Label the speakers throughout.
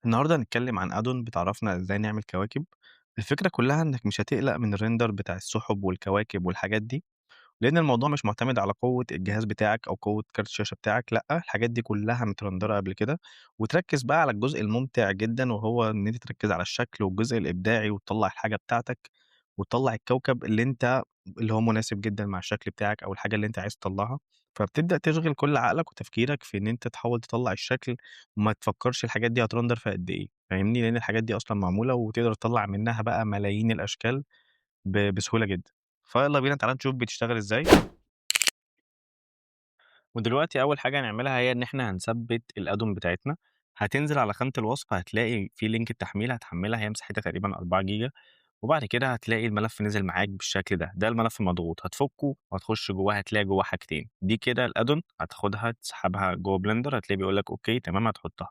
Speaker 1: النهارده هنتكلم عن add-on بتعرفنا إزاي نعمل كواكب. الفكرة كلها إنك مش هتقلق من الrender بتاع السحب والكواكب والحاجات دي، لأن الموضوع مش معتمد على قوة الجهاز بتاعك أو قوة كارت الشاشة بتاعك، لأ، الحاجات دي كلها مترندرة قبل كده، وتركز بقى على الجزء الممتع جدًا وهو إن أنت تركز على الشكل والجزء الإبداعي وتطلّع الحاجة بتاعتك، وتطلّع الكوكب اللي هو مناسب جدًا مع الشكل بتاعك أو الحاجة اللي أنت عايز تطلّعها. فبتبدأ تشغل كل عقلك وتفكيرك في إن أنت تحاول تطلّع الشكل وما تفكرش الحاجات دي هترندر في قد إيه، فاهمني؟ لأن الحاجات دي أصلًا معمولة وتقدر تطلّع منها بقى ملايين الأشكال بسهولة جدًا. فيالّا بينا تعالَ نشوف بتشتغل إزاي. ودلوقتي أول حاجة هنعملها هي إن إحنا هنثبّت الadd-on بتاعتنا. هتنزل على خانة الوصف هتلاقي في link التحميل هتحمّلها، هي مساحتها تقريبًا 4 جيجا، وبعد كده هتلاقي الملف نزل معاك بالشكل ده. ده الملف مضغوط، هتفكه وهتخش جواه هتلاقي جواه حاجتين، دي كده الadd-on هتاخدها تسحبها جوه blender هتلاقيه بيقول لك okay تمام هتحطها،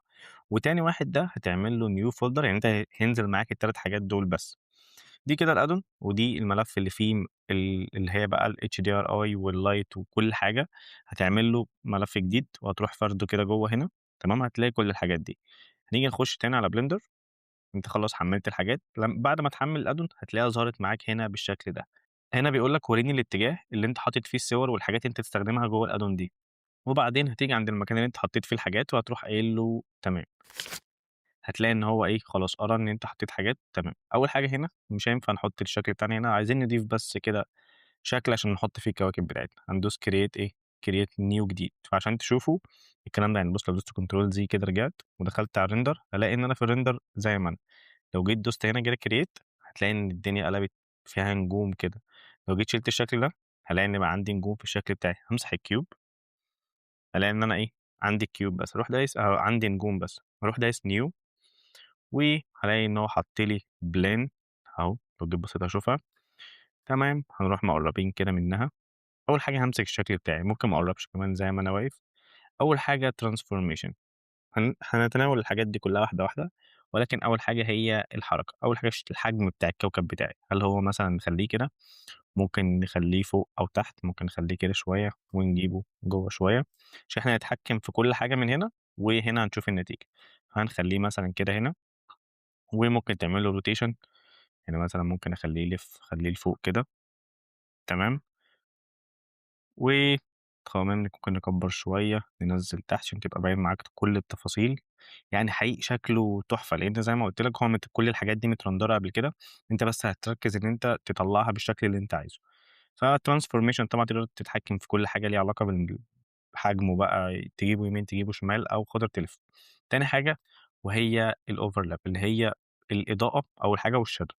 Speaker 1: وتاني واحد ده هتعمل له new folder، يعني أنت هينزل معاك ال3 حاجات دول بس. دي كده الadd-on ودي الملف اللي فيه اللي هي بقى الHDRI والlight وكل حاجة، هتعمل له ملف جديد وهتروح فارده كده جوه هنا تمام، هتلاقي كل الحاجات دي. هنيجي نخش تاني على blender، أنت خلاص حمّلت الحاجات، بعد ما تحمّل الadd-on هتلاقيها ظهرت معاك هنا بالشكل ده. هنا بيقول لك وريني الاتجاه اللي أنت حاطط فيه الصور والحاجات اللي أنت تستخدمها جوه الadd-on دي، وبعدين هتيجي عند المكان اللي أنت حطيت فيه الحاجات وهتروح قايل له تمام. هتلاقي إن هو إيه، خلاص قرا إن أنت حطيت حاجات تمام. أول حاجة هنا مش هينفع نحط الشكل بتاعنا هنا، عايزين نضيف بس كده شكل عشان نحط فيه الكواكب بتاعتنا. هندوس create إيه، create new جديد، فعشان تشوفوا الكلام ده يعني بُص لو دوست control Z كده رجعت ودخلت على الrender هالاقي إن أنا في الrender زي ما أنا. لو جيت دوست هنا كده create هتلاقي إن الدنيا قلبت فيها نجوم كده. لو جيت شِلت الشكل ده هالاقي إن بقى عندي نجوم في الشكل بتاعي. هامسح الcube هالاقي إن أنا إيه، عندي cube بس، أروح دايس عندي نجوم بس، أروح دايس new وهالاقي إن هو حَط لي plane أهو، لو جيت بصيت هاشوفها تمام. هنروح مقرّبين كده منها. أول حاجة هامسك الشكل بتاعي، ممكن ما أقرّبش كمان زي ما أنا واقف. أول حاجة transformation، هنتناول الحاجات دي كلّها واحدة، واحدة، ولكن أول حاجة هي الحركة. أول حاجة الحجم بتاع الكوكب بتاعي، هل هو مثلًا نخلّيه كده، ممكن نخلّيه فوق أو تحت، ممكن نخلّيه كده شوية ونجيبه جوّه شوية، عشان إحنا نتحكم في كل حاجة من هنا، وهنا هنشوف النتيجة. هنخلّيه مثلًا كده هنا، وممكن تعمل له rotation، يعني مثلًا ممكن أخلّيه يلف، أخلّيه لفوق كده. تمام. وكمان ممكن نكبّر شوية، ننزّل تحت عشان تبقى باين معاك كل التفاصيل. يعني حقيقي شكله تحفة، لإن زي ما قُلت لك هو كل الحاجات دي مترندرة قبل كده، أنت بس هتركّز إن أنت تطلّعها بالشكل اللي أنت عايزه. فtransformation طبعًا تقدر تتحكم في كل حاجة ليها علاقة بحجمه بقى، تجيبه يمين، تجيبه شمال أو خاطر تلفه. تاني حاجة وهي الoverlap اللي هي الإضاءة أول حاجة والshadow.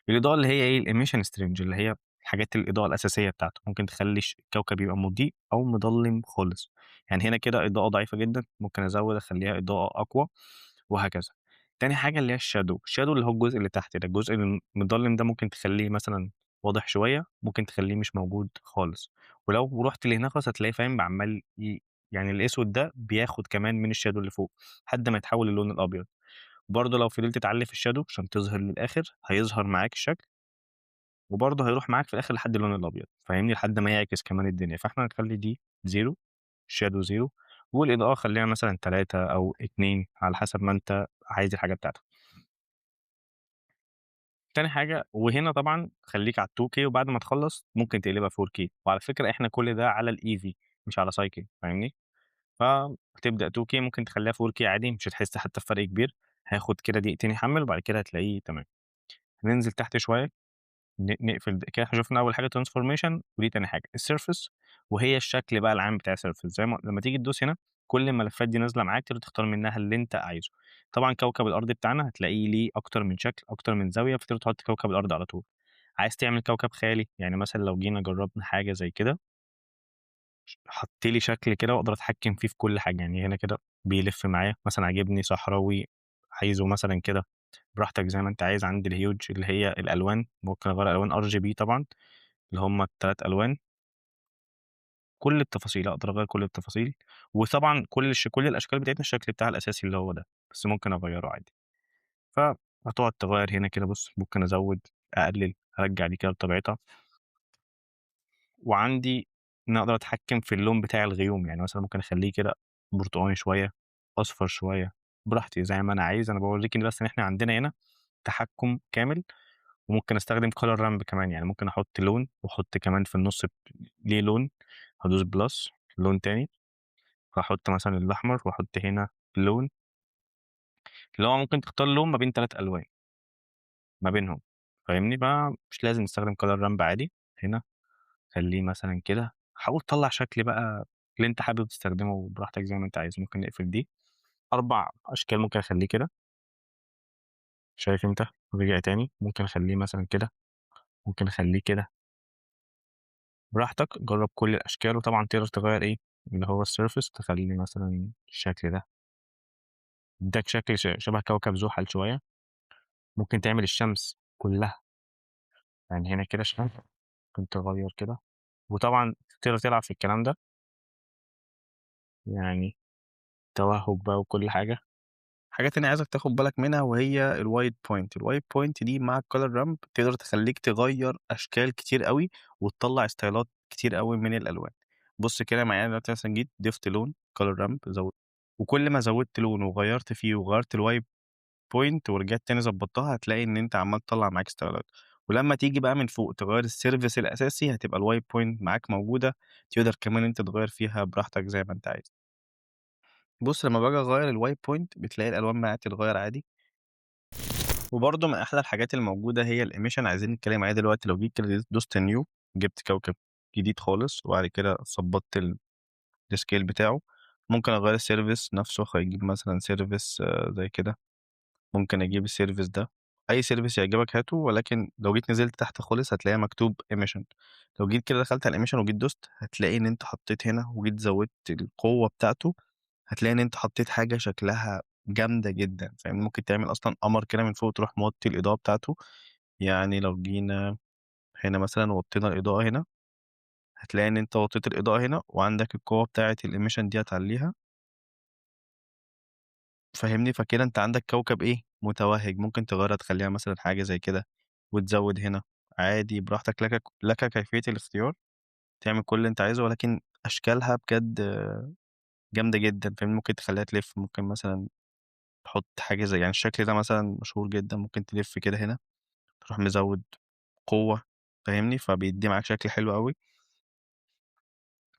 Speaker 1: الإضاءة اللي هي إيه، الemission strength اللي هي حاجات الإضاءة الأساسية بتاعته، ممكن تخلّي الكوكب يبقى مضيء أو مضلِّم خالص. يعني هنا كده إضاءة ضعيفة جدًا، ممكن أزوّد أخلّيها إضاءة أقوى وهكذا. تاني حاجة اللي هي الshadow، الshadow اللي هو الجزء اللي تحت ده، الجزء المضلِّم ده ممكن تخلّيه مثلًا واضح شوية، ممكن تخلّيه مش موجود خالص. ولو رُحت لهناك خالص هتلاقيه فاهم عمّال يعني الأسود ده بياخد كمان من الshadow اللي فوق، لحد ما يتحول للون الأبيض. برضه لو فضلت تعلّي في الshadow عشان تظهر للآخر، هيظهر معاك الشكل. وبرضه هيروح معاك في الآخر لحد اللون الأبيض، فاهمني؟ لحد ما يعكس كمان الدنيا. فإحنا هنخلّي دي 0، shadow 0، والإضاءة خلّيها مثلًا 3 أو 2 على حسب ما أنت عايز الحاجة بتاعتك. تاني حاجة وهنا طبعًا خلّيك على ال2K وبعد ما تخلّص ممكن تقلبها 4K، وعلى فكرة إحنا كل ده على الEevee مش على cycle، فاهمني؟ فتبدأ 2K ممكن تخلّيها 4K عادي مش هتحس حتى بفرق كبير، هياخد كده دقيقتين يحمّل وبعد كده هتلاقيه تمام. ننزل تحت شوية نقفل كده. إحنا شُفنا أول حاجة transformation ودي تاني حاجة الsurface، وهي الشكل بقى العام بتاع الsurface. زي ما لمّا تيجي تدوس هنا كل الملفات دي نازلة معاك تقدر تختار منها اللي أنت عايزه. طبعًا كوكب الأرض بتاعنا هتلاقيه ليه أكتر من شكل، أكتر من زاوية، فتقدر تحط كوكب الأرض على طول. عايز تعمل كوكب خيالي، يعني مثلًا لو جينا جرّبنا حاجة زي كده حَط لي شكل كده وأقدر أتحكم فيه في كل حاجة، يعني هنا كده بيلف معايا، مثلًا عاجبني صحراوي، عايزه مثلًا كده براحتك زي ما أنت عايز. عندي الhuge اللي هي الألوان، ممكن أغيّر ألوان RGB طبعًا اللي هم ال3 ألوان. كل التفاصيل، أقدر أغيّر كل التفاصيل، وطبعًا كل الأشكال بتاعتنا الشكل بتاعها الأساسي اللي هو ده، بس ممكن أغيّره عادي. فهتقعد تغيّر هنا كده بُص، ممكن أزوّد، أقلل، أرجّع دي كده لطبيعتها. وعندي إن أقدر أتحكم في اللون بتاع الغيوم، يعني مثلًا ممكن أخلّيه كده برتقاني شوية، أصفر شوية. براحتي زي ما أنا عايز. أنا باورّيك إن بس إن إحنا عندنا هنا تحكُّم كامل، وممكن أستخدم color ramp كمان، يعني ممكن أحط لون وأحط كمان في النُص ليه لون، هادوس plus لون تاني، فاحط مثلًا الأحمر وأحط هنا لون. اللي هو ممكن تختار لون ما بين 3 ألوان. ما بينهم، فاهمني؟ فمش لازم نستخدم color ramp عادي، هنا خلّيه مثلًا كده، حاول تطلّع شكل بقى اللي أنت حابب تستخدمه براحتك زي ما أنت عايز، ممكن نقفل دي، 4 أشكال ممكن أخلّيه كده. شايف أنت؟ ورجع تاني، ممكن أخلّيه مثلًا كده، ممكن أخلّيه كده. براحتك جرّب كل الأشكال، وطبعًا تقدر تغيّر إيه، اللي هو الsurface تخلّيه مثلًا الشكل ده. ادّاك شكل شبه كوكب زحل شوية. ممكن تعمل الشمس كلّها. يعني هنا كده شمس، ممكن تغيّر كده، وطبعًا تقدر تلعب في الكلام ده. يعني توهج بقى وكل حاجة.
Speaker 2: حاجة تانية عايزك تاخد بالك منها وهي الwhite point، الwhite point دي مع الcolor ramp تقدر تخلّيك تغيّر أشكال كتير أوي، وتطلّع ستايلات كتير أوي من الألوان. بُص كده معايا دلوقتي مثلًا جيت ضِفت لون color ramp وكل ما زوّدت لون وغيّرت فيه وغيّرت الwhite point ورجعت تاني ضبطتها، هتلاقي إن أنت عمّال تطلّع معاك ستايلات. ولمّا تيجي بقى من فوق تغيّر الsurface الأساسي هتبقى الwhite point معاك موجودة، تقدر كمان أنت تغيّر فيها براحتك زي ما أنت عايز. بُص لمّا باجي أغيّر الwhite point بتلاقي الألوان معايا بتتغيّر عادي. وبرضه من أحلى الحاجات الموجودة هي الemission، عايزين نتكلم عليها دلوقتي. لو جيت كده دوست new، جِبت كوكب جديد خالص، وبعد كده ضبطت الscale بتاعه، ممكن أغيّر الsurface نفسه، أجيب مثلًا surface زي كده، ممكن أجيب الsurface ده، أي surface يعجبك هاته، ولكن لو جيت نزلت تحت خالص هتلاقيها مكتوب emission. لو جيت كده دخلت على الemission وجيت دوست، هتلاقي إن أنت حطيت هنا وجيت زوّدت القوة بتاعته، هتلاقي إن أنت حطيت حاجة شكلها جامدة جدًا، فاهمني؟ ممكن تعمل أصلًا قمر كده من فوق تروح موطي الإضاءة بتاعته، يعني لو جينا هنا مثلًا وطّينا الإضاءة هنا، هتلاقي إن أنت وطّيت الإضاءة هنا وعندك القوة بتاعة الemission دي هتعلّيها. فاهمني؟ فكده أنت عندك كوكب إيه، متوهج، ممكن تغيّرها تخلّيها مثلًا حاجة زي كده وتزوّد هنا، عادي براحتك، لك كيفية الاختيار، تعمل كل اللي أنت عايزه، ولكن أشكالها بجد جامدة جدًا، فاهمني؟ ممكن تخلّيها تلِف، ممكن مثلًا تحط حاجة زي يعني الشكل ده مثلًا مشهور جدًا، ممكن تلِف كده هنا، تروح مزوّد قوة، فاهمني؟ فبيدّي معاك شكل حلو أوي.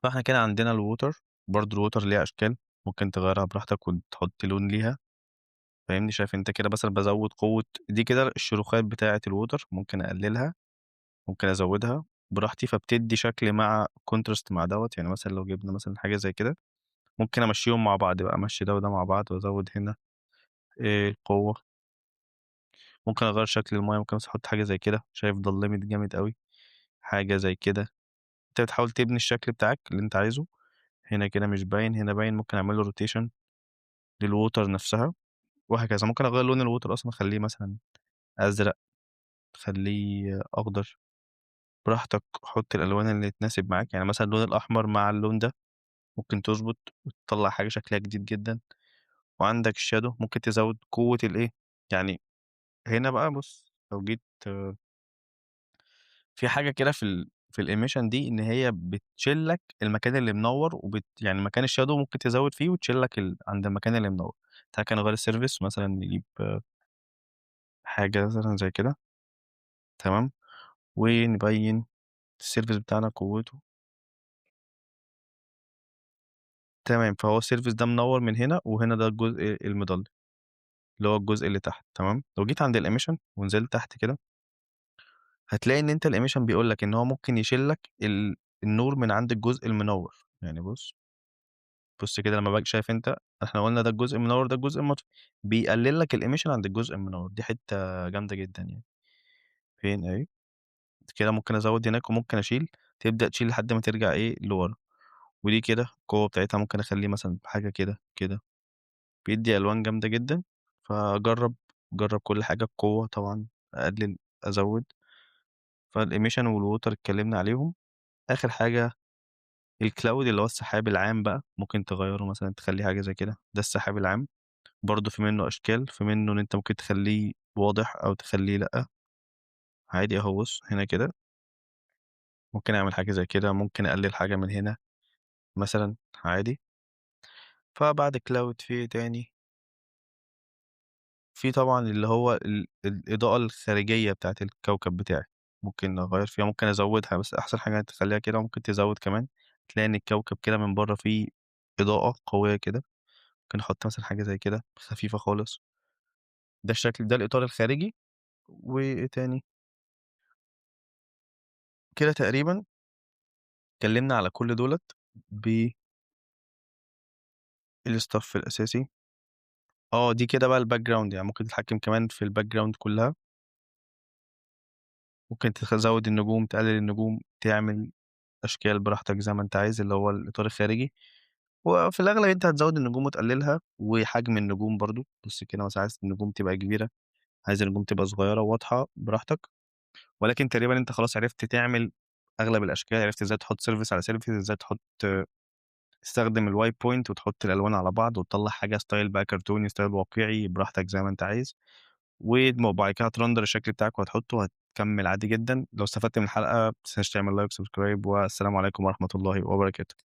Speaker 2: فإحنا كده عندنا الwater، برضه الwater ليها أشكال، ممكن تغيّرها براحتك وتحط لون ليها، فاهمني؟ شايف أنت كده مثلًا بازوّد قوة دي كده الشروخات بتاعة الwater، ممكن أقللها، ممكن أزوّدها براحتي، فبتدّي شكل مع contrast مع دوّة، يعني مثلًا لو جِبنا مثلًا حاجة زي كده، ممكن أمشّيهم مع بعض بقى، أمشّي ده وده مع بعض وأزوّد هنا القوة. ممكن أغيّر شكل المَيّة، ممكن مثلًا أحط حاجة زي كده، شايف ضلِّمت جامد أوي، حاجة زي كده. أنت بتحاول تبني الشكل بتاعك اللي أنت عايزه، هنا كده مش باين، هنا باين، ممكن أعمل له rotation للwater نفسها وهكذا. ممكن أغيّر لون الwater أصلًا أخلّيه مثلًا أزرق، أخلّيه أخضر، براحتك حُط الألوان اللي تناسب معاك، يعني مثلًا اللون الأحمر مع اللون ده ممكن تضبط وتطلّع حاجة شكلها جديد جدًا. وعندك الshadow ممكن تزوّد قوة الإيه، يعني هنا بقى بُص لو جيت في حاجة كده في الemission دي إن هي بتشيل لك المكان اللي منوّر يعني مكان الshadow ممكن تزوّد فيه وتشيل لك عند المكان اللي منوّر. تعالَ كده نغيّر الsurface مثلًا نجيب حاجة مثلًا زي كده. تمام، ونبيّن الsurface بتاعنا قوته. تمام، فهو الsurface ده منوّر من هنا، وهنا ده الجزء المضلّم، اللي هو الجزء اللي تحت، تمام. لو جيت عند الemission ونزلت تحت كده هتلاقي إن أنت الemission بيقول لك إن هو ممكن يشيل لك النور من عند الجزء المنوّر، يعني بُص بُص كده لمّا باجي شايف أنت إحنا قُلنا ده الجزء المنوّر، ده الجزء المطفي، بيقلل لك الemission عند الجزء المنوّر، دي حتّة جامدة جدًا يعني. فين أهي، كده ممكن أزوّد هناك وممكن أشيل، تبدأ تشيل لحد ما ترجع إيه لورا، ودي كده القوة بتاعتها ممكن أخلّيه مثلًا حاجة كده، كده، بيدّي ألوان جامدة جدًا، فجرّب، جرّب كل حاجة، القوة طبعًا أقلل، أزوّد. فالemission والwater اتكلمنا عليهم. آخر حاجة الcloud اللي هو السحاب العام بقى، ممكن تغيّره مثلًا تخلّيه حاجة زي كده، ده السحاب العام، برضه في منّه أشكال، في منّه إن أنت ممكن تخلّيه واضح أو تخلّيه لأ. عادي أهو بُص هنا كده. ممكن أعمل حاجة زي كده، ممكن أقلل حاجة من هنا مثلًا عادي. فبعد cloud في إيه تاني؟ في طبعًا اللي هو الإضاءة الخارجية بتاعة الكوكب بتاعي، ممكن أغيّر فيها، ممكن أزوّدها، بس أحسن حاجة تخلّيها كده، وممكن تزوّد كمان، تلاقي إن الكوكب كده من برّه فيه إضاءة قوية كده، ممكن أحط مثلًا حاجة زي كده خفيفة خالص. ده الشكل ده الإطار الخارجي، وإيه تاني؟ كده تقريبًا اتكلمنا على كل دُولة ب الstuff الأساسي. دي كده بقى الbackground، يعني ممكن تتحكم كمان في الbackground كلّها. ممكن تزوّد النجوم، تقلل النجوم، تعمل أشكال براحتك زي ما أنت عايز، اللي هو الإطار الخارجي، وفي الأغلب أنت هتزوّد النجوم وتقللها، وحجم النجوم برضه، بُص كده مثلًا عايز النجوم تبقى كبيرة، عايز النجوم تبقى صغيرة وواضحة براحتك، ولكن تقريبًا أنت خلاص عرفت تعمل أغلب الأشكال، عرفت إزاي تحط surface على surface، إزاي تستخدم الwhite point وتحط الألوان على بعض وتطلّع حاجة style بقى كرتوني، style واقعي براحتك زي ما أنت عايز، وبعد كده هت render الشكل بتاعك وهتحطه وهتكمّل عادي جدًا. لو استفدت من الحلقة ما تنساش تعمل like و subscribe، والسلام عليكم ورحمة الله وبركاته.